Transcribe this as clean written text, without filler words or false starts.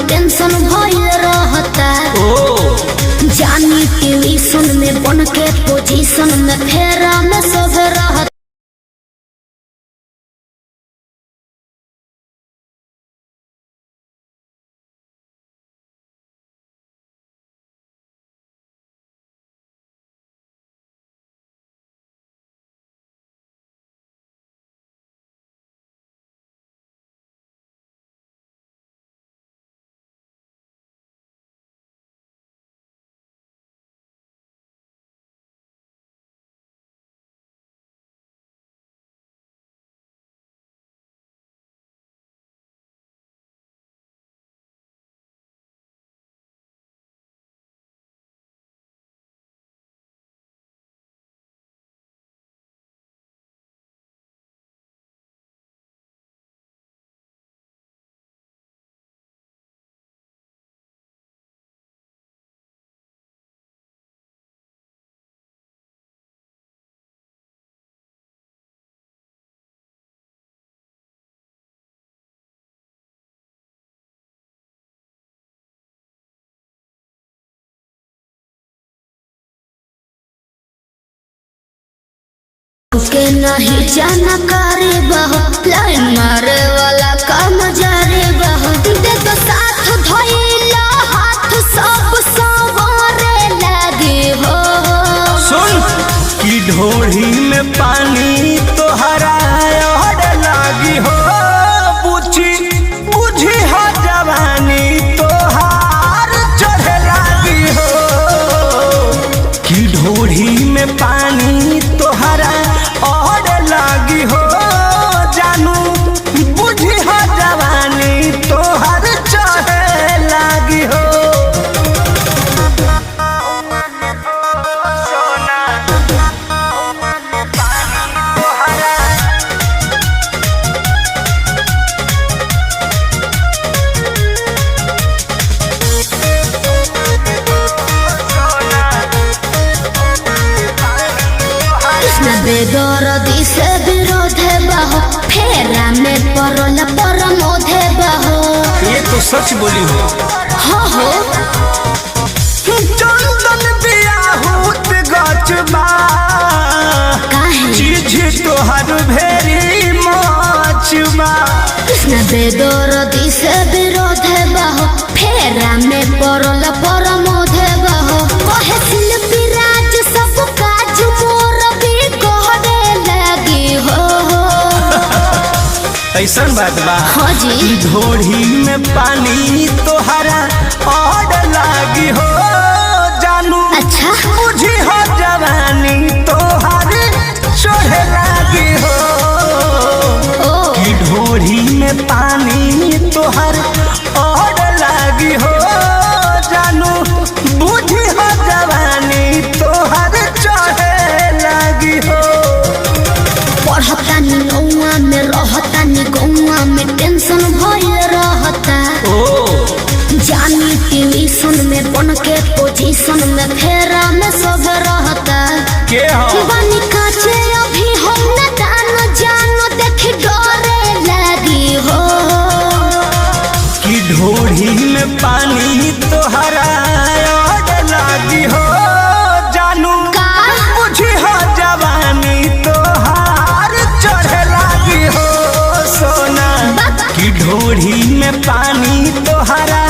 में टेंशन भइल रहता। ओ जानी ट्यूशन में बन के पोजीशन में फेरा में सब रहता। के नहीं जाना करे बहो, लाइन मारे वाला काम जारे बहो। दे तो साथ धइला हाथ सब सवारे लागे हो। सुन कि ढोढ़ी में पानी तोहरा और लागी हो, बुझी बुझी हो जवानी तोहार चढ़े लागी हो। कि ढोढ़ी में पानी तोहरा और लागी हो, जानू बुझी हो जवानी तोहर चढ़े लागी हो। कृष्ण बेदरदी से विरोध बहो, फेरा में परल परमोधे बहो। ये तो सच बोली हो। हो हो चंदन बियाहुत गचबा, काहे चीज तोहर भेरी मचबा। कृष्ण बेदरदी से विरोध बहो, फेरा में परल परमोधे बहो। कहे शिल्पी राज सब काज मोर भी कहरे लगी हो। ऐसन बात बा। हाँ जी। ढोढ़ी में पानी तोहरा और लागी हो, जानू अच्छा। बुझी हो जवानी तोहर चढ़े लागी हो। ओ कि ढोढ़ी में पानी तोहर और लागी हो, जानू बुझी हो जवानी तोहर चढ़े लागी हो। पढ़तानी नौआ में रहतानी गौआ में टेंशन भइल रहता। ओ जानी ट्यूशन में बन के पोजीशन में फेरा में सब रहता। के हो बानी काचे अभी हम न दान जानो देख डरे लगी हो। कि ढोढ़ी में पानी तोहरा और लागी हो, जानू का बुझी हो जवानी तोहार चढ़े लागी हो सोना। बक कि ढोढ़ी में पानी तोहरा